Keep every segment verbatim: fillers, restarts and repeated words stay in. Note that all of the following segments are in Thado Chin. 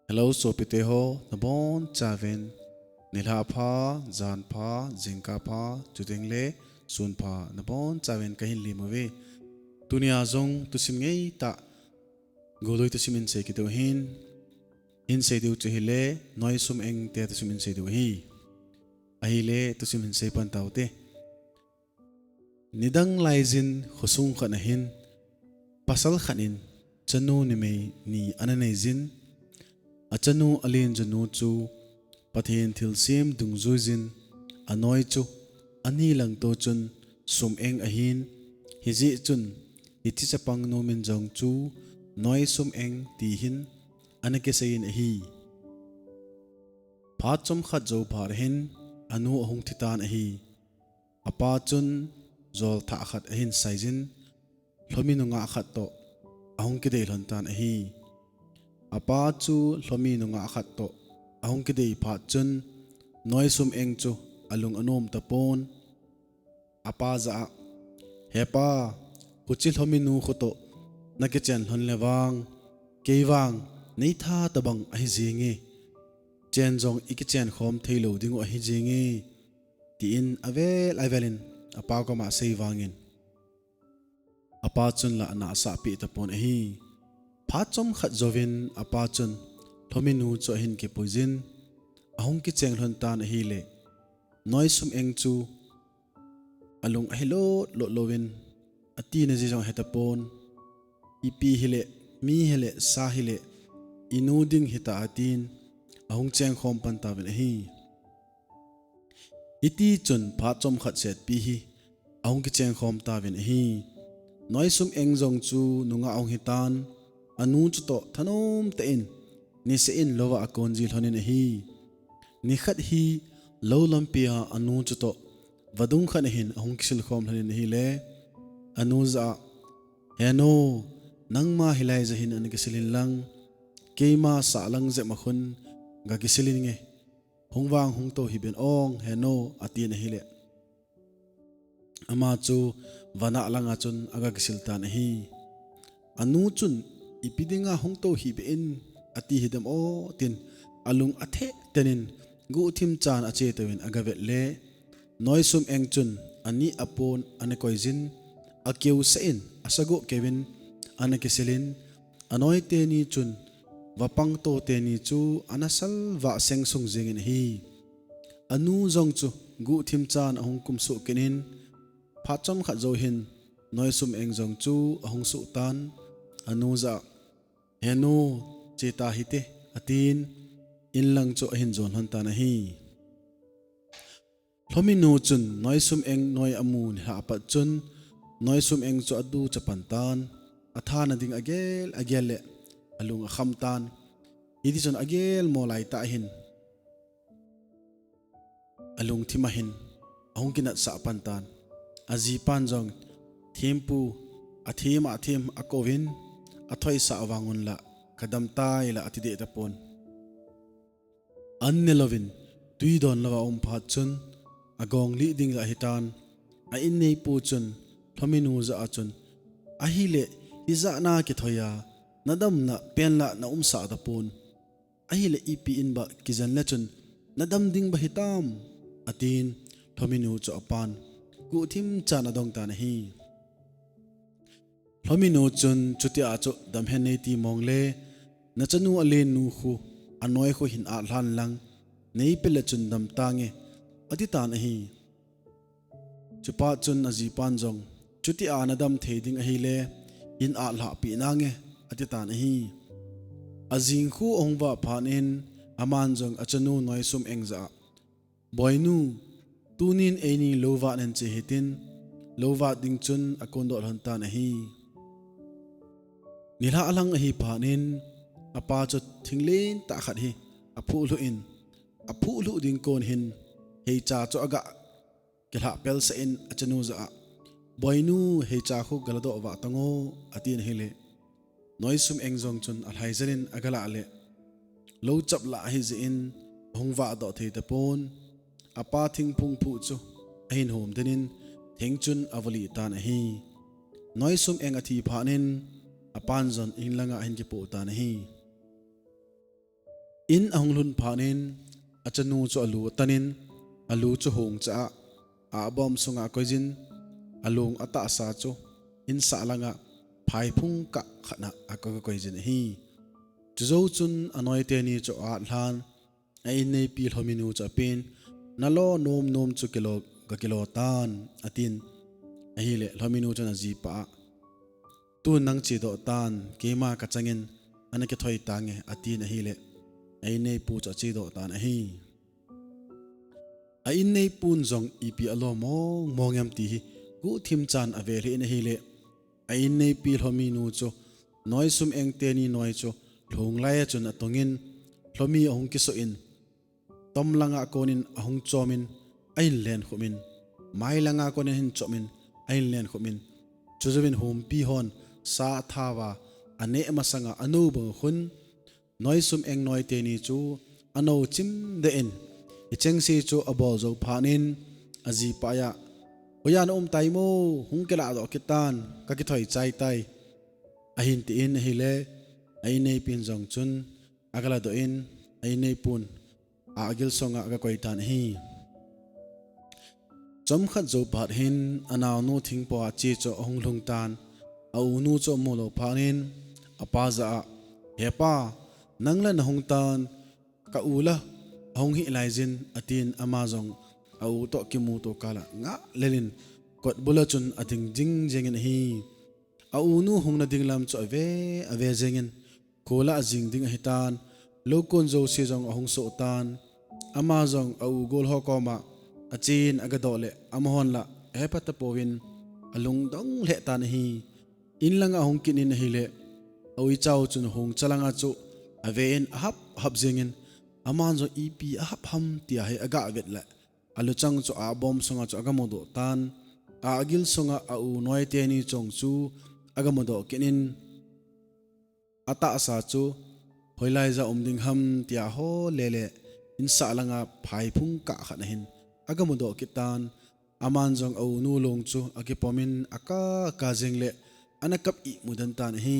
Hello, sopite ho, nabonchauvin nilhah pha, jan pha, jingkah pha, chuteng le sun pha, nabonchauvin kahin lem uve. Tunia jong thusim ngeitah, golui thusim in sei kit u ahin, in sei diu chu ahile, Noisum Eng te thusim in sei diu ahi. Ahile, thusim in sei pan taute. Nidang laijin khosung khat ahin, pasal khat in chanu numei ni ana neijin, achanu alen jonu chu Pathen thilsem dungjuijin, anoi chu ani langto chun Sum Eng ahin, hijeh chun hiche chapang nu min jong chu Noisum Eng tihin ana kiseiyin ahi. Phat chomkhat jou phat ahin, anu ahung thitan ahi. Apa chun jol thah khat ahin saijin, lhomi nungah khat toh ahung kidei lhon tan ahi. Apa chu lhomi nungah khat toh ahung kidei phat chun, Noisum Eng chu alung anom tapon. Apa jah a, "He pa, huche lhomi nu khu toh nakichen lhon le vang, kei vang neitha tobang ahi jenge. Chen jong ikichen khom theilou dingu ahi jenge," tin avel avelin apa koma asei vangin, apa chun la ana asahpeh tapon ahi. Phat chomkhat jouvin apa chun lhomi nu chu ahin kipuijin, ahung kicheng lhon tan ahile, Noisum Eng chu alung ahi lot lot louvin, atina jeh jong ahetapon. "Ipi hile, mi hile, sa hile, inu ding hita," atin, ahung chengkhom pan tauvin ahi. Hitichun phat chomkhat setpi hi ahung kichengkhom tauvin ahi. Noisum Eng jong chu nungah ahung hitan, anu chutoh thanom tah in niseh in lou a akon ji lhonin ahi. Nikhat hi lou lampia anu chutoh vadung khat ahin ahung kisil khom lhonin ahile, anu jah a, "He nu, nangma hilai jah hin ana kisil in lang, keima sahlang jep ma khun gakisil inge. Hung vang hung tou hih beh in ong, he nu," atin ahile, ama chu vanah langa chun agakisil tan ahi. Anu chun, "Ipi dinga hung tou hih beh in," ati hidem o tin, alung atheh tenin guhthim chan ache touvin agavet le, Noisum Eng chun ani apon ana koijin, akeu sah in asagoh keuvin ana kisilin, anoi teni chun vapang to teni chu ana salvah sengsung jengin ahi. Anu jong chu guhthim chan ahung kumsuh kit in, phat chomkhat jou hin Noisum Eng jong chu ahung suh tan, anu jah a, "He nu, che ta hite," atin, in lang chu ahin jon lhon tan ahi. Lhomi nu chun Noisum Eng noi amu nilhah apat chun, Noisum Eng chu aducha pan tan, athana ding agel agel le alung akham tan. Hitichun agel mo laitah hin alungthim ahin ahung kinatsah pan tan. Ajipan jong, "Thempu, athem athem akouvin, athoisah vang unla, kadam tai la," ati deh tapon. An ne louvin, twi don louva aum phat chun, agong lih ding la ahitan, a inneipu chun, lhomi nu jah a chun, "Ahile, ijat na kithoi a, nadamna pen la naumsah tapon. Ahile ipi in ba kijen le chun nadam ding ba hitam?" atin, lhomi nu chu apan guhthim chan adong tan ahi. Lhomi nu chun, "Chutia chu damhen neiti mong le, nachanu alen nu khu, anoi khu hin atlhan lang, neipeh le chun dam tange," ati tan ahi. Chupa chun ajipan jong, "Chutia nadam thei ding ahile, hin atlhah peh nange," ati tan ahi. Ajing khu ahung vah phat in, aman jong achanu Noisum Eng jah a, "Boinu, tunin eini lou vat hen che hitin," lou vat ding chun akondoh lhon tan ahi. Nilhah lang ahi phat in, apa chu thing lentah khat hi aphuhlhuh in, aphuhlhuh ding kon hin heicha chu aga kilhah pelsah in achanu jah a, "Boinu, heicha khu galadoh vah tango," atin ahile, Noisum Eng jong chun alhai jel in agalah le, lou chap lah ahi jeh in ahung vahdoh thei tapon, apa thingphung phuh chu ahin hom den in thing chun avulih tan ahi. Noisum Eng athi phat in apan jong in langa ahin kipoh tan ahi. In ahung lhun phat in, achanu chu alu atanin, alu chu hung cha a, abom sunga akoijin, alung atahsa chu in sah langa phaiphung kah khatna a aga koijin ahi. Chujou chun anoite ni chu aat lhan, a inneipi Lhominu chu apen, nalo nom nom chu kilo, gakilo tan, atin. Ahile, Lhominu chun ajipa a, tun nang chedoh tan, keima kachangin, ana kithoi tange, atin ahile, a inneipu chu achedoh tan ahi. A inneipun jong ipi alom mong mong em ti hi guhthim chan avel hih in ahile, a inneipi Lhominu chu, noi sum eng teni noi chu, lhung lai a chun atongin, Lhomi ahung kisoh in, tom langa konin ahung chomin, ahin len khumin, mai langa konin ahin chomin, ahin len khumin, chujouvin humpi hon sa athauva, aneh masanga anu bang khun, noi sum eng noi teni chu ano chim deh in, hichengse chu abol jou phat in, ajipa a, hoiya na um tai mo, hung kiladoh kit tan, kakithoi chai tai, ahin tin ahile, a inneipin jong chun, aga ladoh in, a inneipun, agil sunga aga koi tan ahi. Chomkhat jou phat hin, anaonu thingpo a che chu ahung lhung tan, aunu chu amu lou phat in, apa jah a, He pa, nang la nahung tan, ka u la ahung hih laijin, atin ama jong a u toh kimuto kah a ngah lel in, kotbul a chun ading jing jeng in ahi. A unu hung nading lam chu ave, ave jeng in, kho la ajing ding ahitan, loukon jouse jong ahung soh tan, ama jong a u gol ho koma achen aga doh le, amahon la ahepha tapouvin, alungdong lheh tan ahi. In langa ahung kit in ahile, a uicha u chun hung cha langa chu ave in ahap hap jeng in, aman jong ipi ahap ham tia hi aga vet le, aluchang chu abom sunga chu aga mudoh tan, agil sunga a u noi teni chong chu aga mudoh kit in, atahsa chu hoilai ja um ding ham tia ho lele, in sah langa phaiphung kah khat ahin aga mudoh kit tan, aman jong a unu long chu akipomin aka ka jeng le, ana kap ihmu den tan ahi.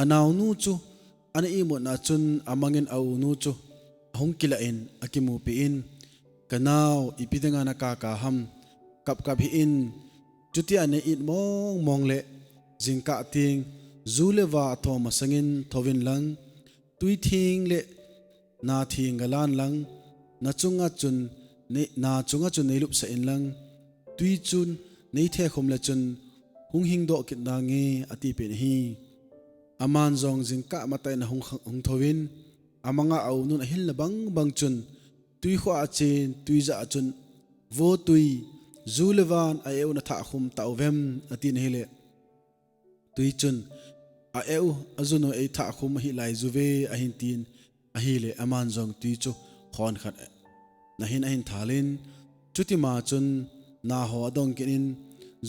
Anaonu chu ana ihmutna chun amangin a unu chu ahung kilah in akimupi in, Ka nao, ipi dinga naka ka ham, kap kap hih in, chutia nei it mong mong le, jingkah teng, ju le va athom masangin thouvin lang, twi theng le na theng galan lang, na chunga chun nei, na chunga chun nei lupsah in lang, twi chun nei thekhum le chun hung hingdoh kit nange, atipeh in ahi. Aman jong jingkah matah in ahung, hung thouvin, amanga a unun ahinla bang bang chun, twi khoa achen, twi jah a chun, Vo twi, ju le van a-eh u nathah khum tauvem, atin ahile, twi chun, A-eh u, ajun u eithah khum ahilai juve, ahin tin ahile, aman jong twi chu khonkhat nahin ahin thal in, chutima chun naho adong kit in,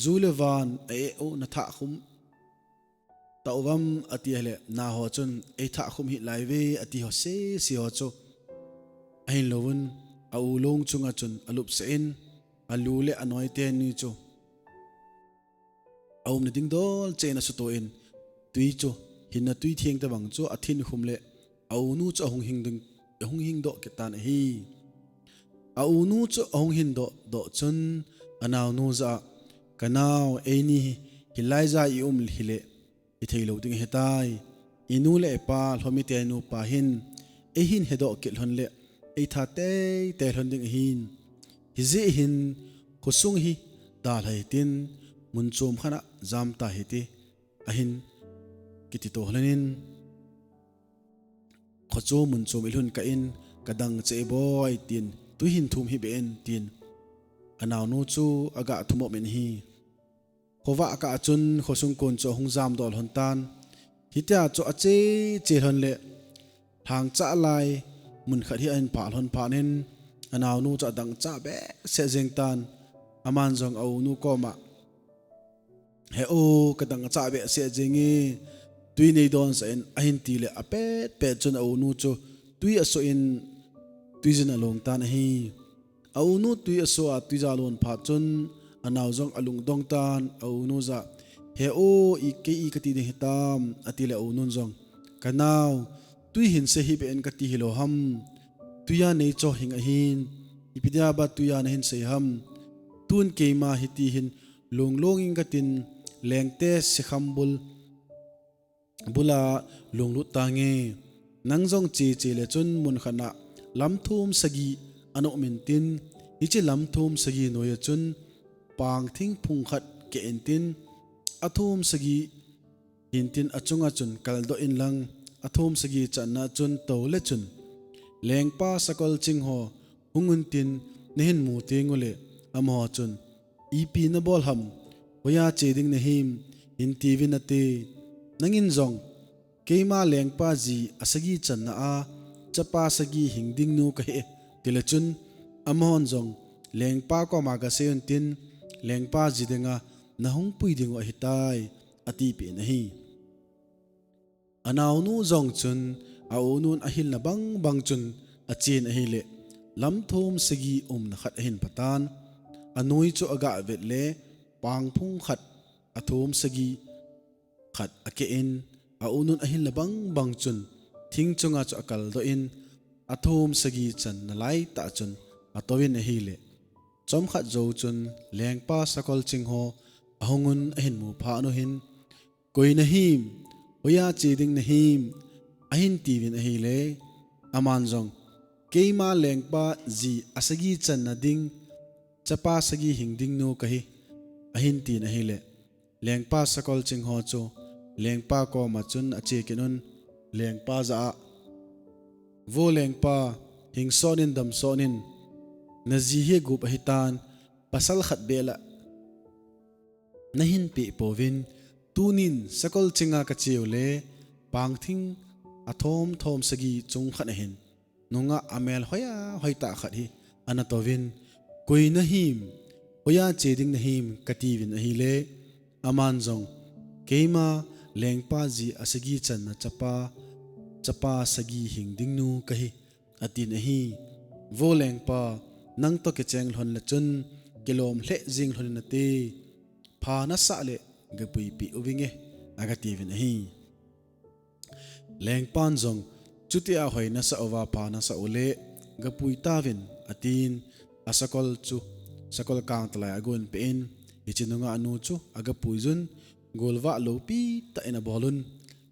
Ju le van a-eh u nathah khum tauvam, ati ahile, naho chun, Eithah khum hih laive, ati ho sese ho chu ahin louvun, a u long chunga chun alupsah in, alu le anoite ni chu aumna ding dol cheh in asuto in, twi chu, hinna twi theng tobang chu athin khum le, a unu chu ahung hing ding, ahung hingdoh kit tan ahi. A unu chu ahung hingdoh doh chun, anaonu jah a, Ka nao, eini hi hilai ja i um hile, ithei lou ding ahitai. Inu le ipa, Lhomi tenu pa hin, eihin hedoh kit lhon le, eitha teitei lhon ding ahin. Hijeh hin, khosung hi dalha hitin, mun chom khat a jamta hite, ahin kitito lhonin, Khocho mun chom ilhun kah in, kadang cheh boi, tin, twi hin thum hih beh in, tin, anaonu chu aga thum op in ahi. Khovah kah a chun, khosung kon chu ahung jamdoh lhon tan. Hitia chu ache che lhon le, lhangchah lai, mun khat hi ahin phah lhon phat in, anaonu chu adang chah behseh jeng tan. Aman jong a unu koma, He u, kadang achah behseh jenge, twi nei donsah in, ahin ti le, apet pet chun a unu chu twi asoh in, twi jin along tan ahi. A unu twi asoh a, twi ja lon phat chun, anao jong alungdong tan, a unu jah a, He u, i, kei i kati ding hitam, ati le a unun jong, Ka nao, Tui hin se hih beh in kati hilou ham? Tuiya neicho hing ahin, ipi dia ba tuiya nahin sei ham? Tun keima hiti hin longlong ing katin, lengte sekham bul, bula lunglut tange. Nang jong che che le chun mun khat na lam thum sagi ana um intin, hiche lam thum sagi noiya chun pang thing phung khat keh intin, a thum sagi hintin achunga chun kaldoh inlang, a thum sagi channa chun tou le chun lengpa sakol ching ho hung untin, nahin mu teng ule amaho chun, ipi nabol ham? Hoiya che ding nahim? Hin tiuvin ate. Nangin jong, keima lengpa ji asagi channa a chapa sagi hing ding nu kahi e, tile chun, amahon jong, lengpa koma gasei untin, lengpa ji dinga nahung pui dingu ahitai, atipeh in ahi. Anaonu jong chun aunun ahilna bang bang chun achen ahile, lam thum sagi umna khat ahin phatan, anoi chu aga vet le, pang phung khat a thum sagi khat akeh in, aunun ahilna bang bang chun thing chunga chu akaldoh in, a thum sagi channa laitah chun atouvin ahile, chomkhat jou chun lengpa sakol ching ho ahungun ahin mu phat uhin, koi nahim? Hoiya che ding nahim? Ahin tiuvin ahile, aman jong, keima lengpa ji asagi channa ding chapa sagi hing ding nu kahi, ahin tin ahile, lengpa sakol ching ho chu lengpa koma chun ache kit un, lengpa jah a, vo lengpa, hing sonin dam sonin, naji hi gup ahitan, pasal khat beh la nahin peh pouvin, tunin sakol chinga kache ule, pang thing a thom thom sagi chung khat ahin, nungah amel hoiya hoitah khat hi ana touvin, koi nahim? Hoiya che ding nahim? Katiuvin ahile, aman jong, keima lengpa ji asagi channa chapa, chapa sagi hing ding nu kahi, atin ahi. Vo lengpa, nangtoh kicheng lhon le chun kilom lheh jing lhon in ate, pha nasah le gapuipeh uvinge, agatiuvin ahi. Lengpan jong, chutia hoi nasah uva pha nasah ule, gapui tauvin, atin, asakol chu sakol kangtalai agon peh in, hiche nungah nu chu agapuiyun, golvah loupi tah in abolun,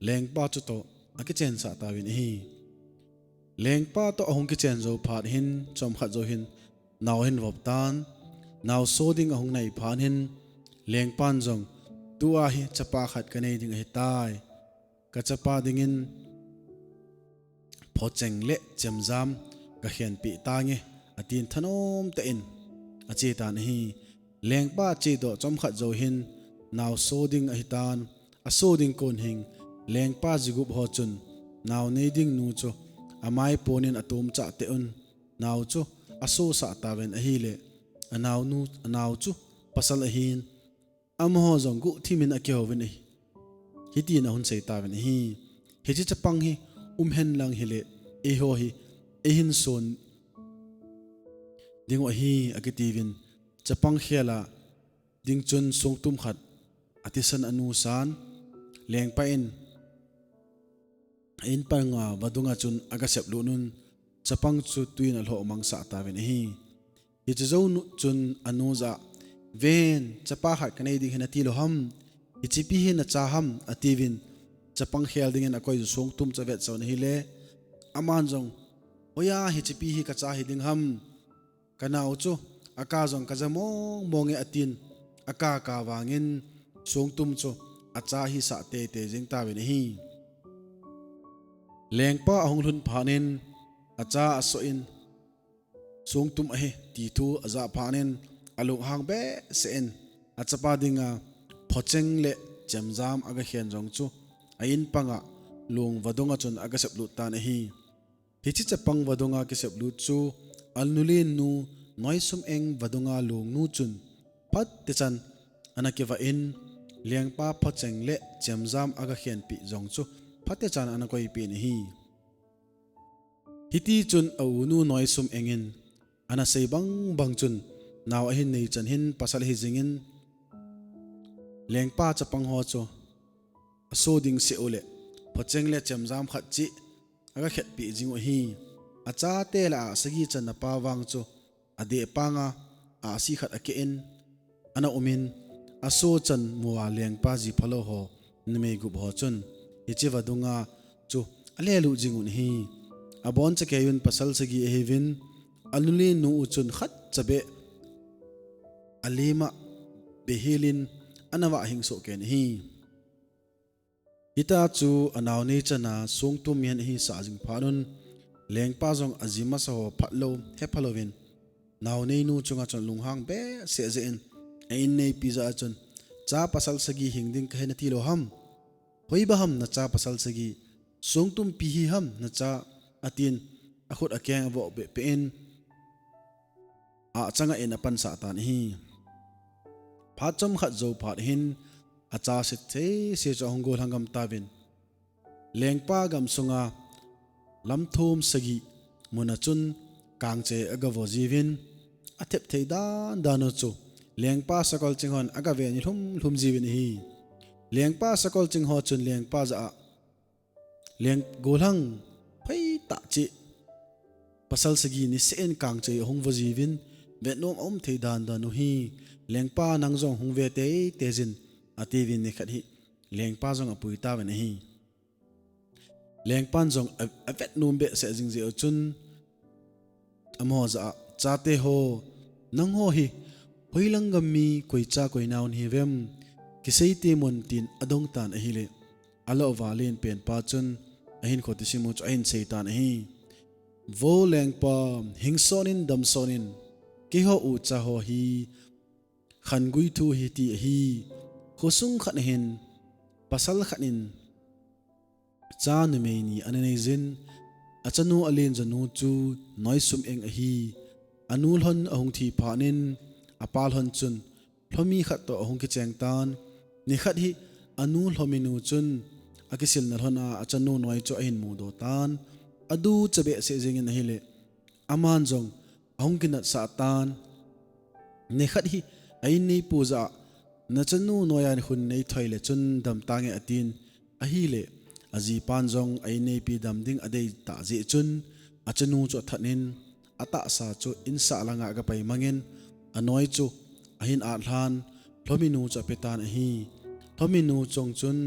lengpa chutoh akichensah tauvin ahi. Lengpa toh ahung kichen jou phat hin, chomkhat jou hin, nao ahin vop tan, nao so ding ahung nai phat hin, lengpan jong, tua hi chapa khat kanei ding ahitai, kachapa dingin phocheng le chemjam gakhenpeh tange, atin thanom tah in ache tan ahi. Lengpa chedoh chomkhat jou hin, nao so ding ahitan, aso ding kon hin, lengpa jigup ho chun, nao nei ding nu chu amai ponin atomchah teh un, nao chu asosah tauvin ahile, anaonu, anao chu pasal ahin, amaho jong guhthimin akihouvin ahi, hitin ahung sei tauvin ahi. Hiche chapang hi umhen lang hile, eiho hi eihin son dingu ahi, akitiuvin, chapang khel a ding chun songtum khat athisan anusan, lengpa in a-in panga vadunga chun agasep lut un, chapang chu tuiyin alhoh mangsah tauvin ahi. Hiche jou nu chun anu jah a, ven, chapa khat kanei ding hi nati lou ham? Hichepi hi nacha ham? atiuvin, chapang khel dingin akoi jou songtum chu avetsah un ahile, aman jong, hoiya hichepi hi kacha hiding ham? Kanao chu aka jong kaja mong monge, atin, aka kavangin songtum chu acha hisah teitei jeng tauvin ahi. Lengpa ahung lhun phat in, acha asoh in, songtum ahi ti thu ajah phat in, alunghang behseh in, achapa dinga phocheng le chemjam agakhen jong chu a-in panga long vadunga chun agasep lut tan ahi. Hiche chapang vadunga kisep lut chu, anulen nu Noisum Eng vadunga longnu chun phatechan ana kivah in, lengpa phocheng le chemjam agakhenpeh jong chu phatechan ana koipeh in ahi. Hitichun a-unu Noisum Eng in ana sei bang bang chun, nao ahin nei chan hin pasal ahi jingin, lengpa chapang ho chu aso ding seh uleh, phocheng le chemjam khat cheh aga khetpeh jing u ahi. Achate lah a sagi channa pa vang chu adeh panga ahsi khat akeh in ana um in, aso chan mua lengpa ji phalou ho numei gup ho chun hiche vadunga chu alelut jing un ahi. Aboncha keiyin pasal sagi ahiuvin, anu le anu u chun khatcha beh alima behilin ana vah hingsoh kei in ahi. Hita chu anaonei channa songtum mihem ahi sah jing phat un, lengpa jong aji masa ho phatlou, hephalouvin, naonei nu chunga chun lunghang behseh jeh in, a inneipi jah a chun, cha pasal sagi hing ding kahi nati lou ham? Hoiba ham nacha pasal sagi, songtum pi hi ham nacha, atin, akhut akeng avoh behpeh in, achanga in apansah tan ahi. Phat chomkhat jou phat hin, acha sese chu ahung gollhang gam tauvin, lengpa gamsunga lamthum sagi muna chun kangchei agavo jiuvin, athep thei dandan u chu lengpa sakol ching hon agave ni lhumlhum jiuvin ahi. Lengpa sakol ching ho chun lengpa jah a, leng gollhang hoitah cheh pasal sagi niseh in kangchei ahung vo jiuvin, vetnom aum thei dandan u hi, lengpa nang jong hung ve teitei jin, atiuvin nikhat hi lengpa jong apui tauvin ahi. Lengpan jong a, avetnom behseh jing jeh u chun, amaho jah a, chate ho, nangho hi hoilang gam mi, koi cha koi nao nahiuvem? Kisei temun, tin adong tan ahile, alou uva lenpen pa chun ahinkho thusim u chu ahin sei tan ahi. Vo lengpa, hingson in damson in, keiho ucha ho hi khanggui thu hiti ahi. Khosung khat ahin, pasal khat in cha numei ni ana neijin, achanu alen jonu chu noi sum-eng ahi. Anu lhon ahung thi phat in, apa lhon chun lhomi khat toh ahung kicheng tan. Nikhat hi anu lhominu chun akisilna lhon a achanu noi chu ahin mudoh tan. Aducha behseh jengin ahile, aman jong ahung kinatsah tan. Nikhat hi a inneipu jah a, nachanu noiya khun neithoi le chun dam tange, atin. Ahile, ajipan jong a inneipi dam ding adei tah jeh chun, achanu chu athat in, atahsa chu insah langa agapai mangin, anoi chu ahin atlhan, lhominu chu apetan ahi. Lhominu chong chun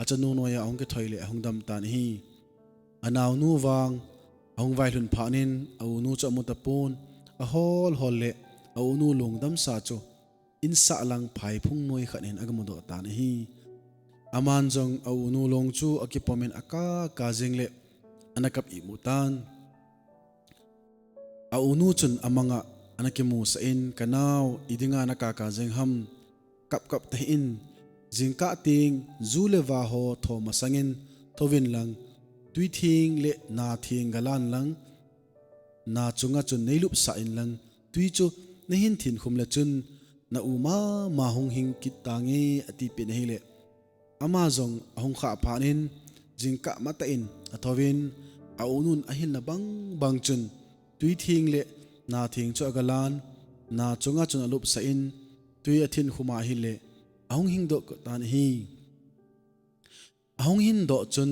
achanu noiya ahung kithoi le ahung dam tan ahi. Anaonu vang ahung vailhun phat in, a-unu chu amu tapon, ahol hol le a-unu long damsa chu insah lang phaiphung noi khat in agamudoh tan ahi. Aman jong a-unu long chu akipom in akaka jeng le ana kap ihmu tan. A-unu chun amanga ana kimusah in, Kanao, idinga nakaka jeng ham? Kapkap tahih in, jingkah teng ju le va ho tho masangin thouvin lang, twi theng le na theng galan lang, na chunga chun neilupsah in lang, twi chu nahin thinkhum le chun na-u mama hung hing kit tange, atipeh in ahile, ama jong ahung khah phat in, jingkah matah in athouvin, a-unun ahilna bangbang chun twi theng le na theng chu agalan, na chunga chun alupsah in, twi athinkhum ahile, ahung hingdoh tan ahi. Ahung hingdoh chun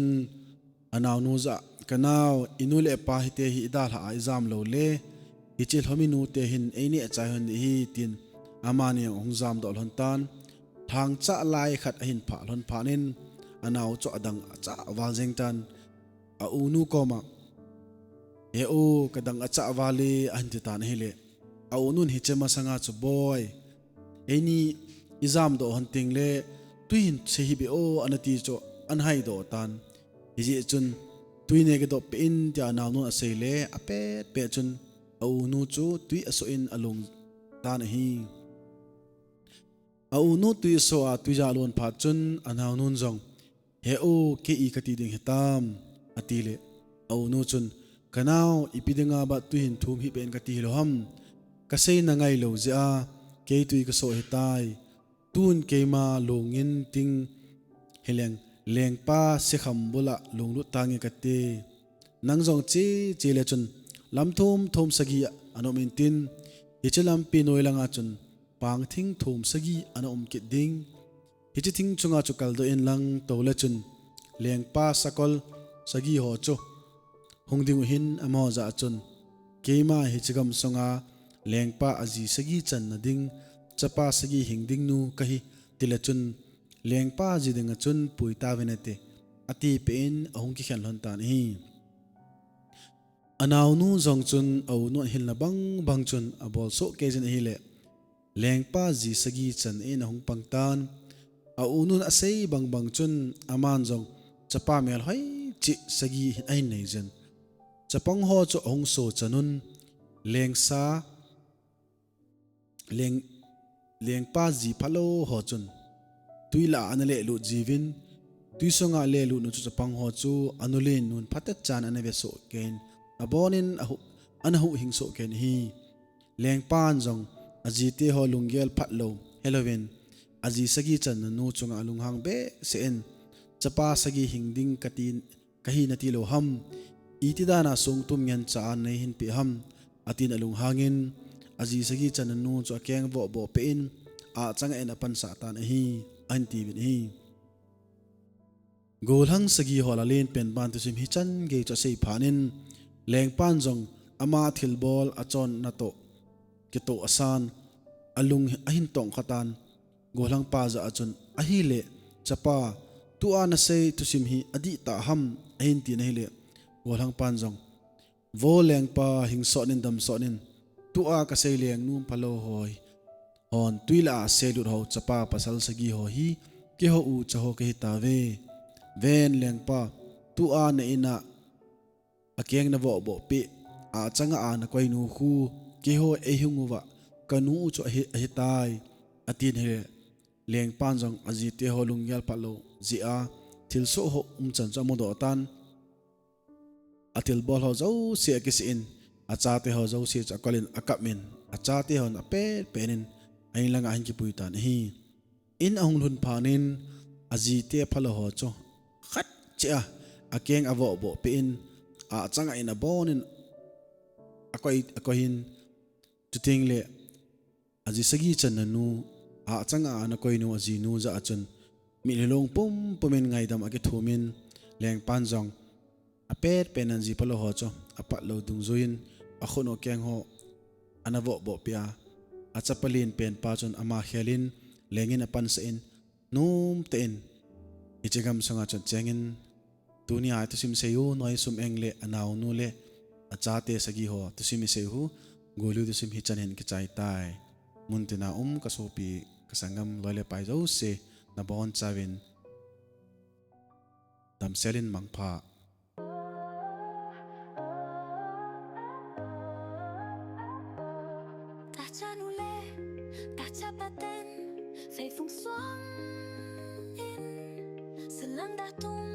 anaonu jah a, Kanao, inu le ipa hite hi idalhah a ijam lou le, hiche lhominu te hin eineh chai lhon ding ahi, tin amani ahung jamdoh lhon tan. Lhangchah lai khat ahin phah lhon phat in, anao chu adang achah val jeng tan. A-unu koma, He-u, kadang achah val e, ahin ti tan ahile, a-unun hiche masanga chu, Boi, eini ijamdoh lhon tengle twi hin sehih beh o, anati chu ahin haidoh tan. Hijeh chun, Twi neigadoh peh in, tia anaonun asei le apetpet chun, a-unu chu twi asoh in along tan ahi. A-unu twi asoh a twi ja alon phat chun anaonun jong, He-u, kei i kati ding hitam? atile, a-unu chun, Kanao, ipi dinga bat twi hin thum hih beh in kati hilou ham? Kaseina ngailou jeh a kei twi kasoh ahitai. Tun keima longin ting hileng, lengpa sekham bula longlut tange kati. Nang jong che che le chun lam thum thum sagi ana um intin, hiche lampi noi langa chun pang thing thum sagi ana um kit ding. Hiche thing chunga chu kaldoh in lang, toule chun lengpa sakol sagi ho chu hung ding u hin amaho jah a chun, keima hiche gamsunga lengpa aji sagi channa ding, chapa sagi hing ding nu kahi, tile chun, lengpa ji dinga chun pui tauvin ati, ati peh in ahung kikhen lhon tan ahi. Anaonu jong chun aunu ahilna bang bang chun abol soh kei jin ahile, lengpa ji sagi chan in ahung pang tan. Aunun asei bang bang chun aman jong chapa melhoi cheh sagi ahin nei jin. Chapang ho chu ahung so chan un, lengsa, leng, lengpa ji phalou ho chun tui lah a ana lehlut jiuvin, tui sunga lehlut nu chu chapang ho chu anu le anun phatecha in ana ve soh kei in, abonin ahu, ana huhhing soh kei in ahi. Lengpan jong ajite ho lunggel phatlou helouvin, aji sagi channa nu chunga alunghang behseh in, chapa sagi hing ding kati, kahi nati lou ham? Iti dana songtum ngen cha a neihin peh ham? Atin alunghangin, aji sagi channa nu chu akeng vohboh peh in, achanga in apansah tan ahi, ahin tiuvin ahi. Gollhang sagi ho lalen pen ban thusim hichan gei chu asei phat in, lengpan jong ama thilbol achonna toh kitoh asan, alung ahin tong khatan, gollhangpa jah a chun, ahile, chapa, tua nasei thusim hi adih tah ham? Ahin tin ahile, gollhangpan jong, vo lengpa, hing sot in, dam sot in, tua kasei leng nu phalou ho hi, hon tui lah a selut ho chapa pasal sagi ho hi, keiho ucha ho kahi tauve. Ven lengpa, tua na in a akeng navohboh peh, achanga a nakoi nu khu, keiho eihung uva kanu u chu ahi, ahitai, atin ahile, lengpan jong ajite ho lunggel phatlou jeh a, thilsoh ho umchan chu amudoh tan. Athilbol ho jouse akisih in, achate ho jouse chu akol in akap in, achate hon apet pet in, a-in langa ahin kipui tan ahi. In ahung lhun phat in, ajite phalou ho chu khat cheh a akeng avohboh peh in, achanga in abonin akoi, akoi in, chuteng le aji sagi channa nu, achanga ana koi nu ajinu jah a chun, mitlhi long pumpum in ngaidam akithum in, lengpan jong apet pet in aji phalou ho chu aphatlou dungjuiyin, akhut u akeng ho ana vohboh peh a, achapa len pen pa chun ama khel in, lengin apansah in, nomtah in hiche gamsunga chun chengin, tunia thusim sei u Noisum Eng le anaonu le achate sagi ho thusim isei u, Golui thusim hichan hin kichai tai. Muntina um kasopi, kasangam loi le pai jouse, nabonchauvin damsel in mangpha. Tacha nu le tacha pa ten, feifung suang in, salang da tum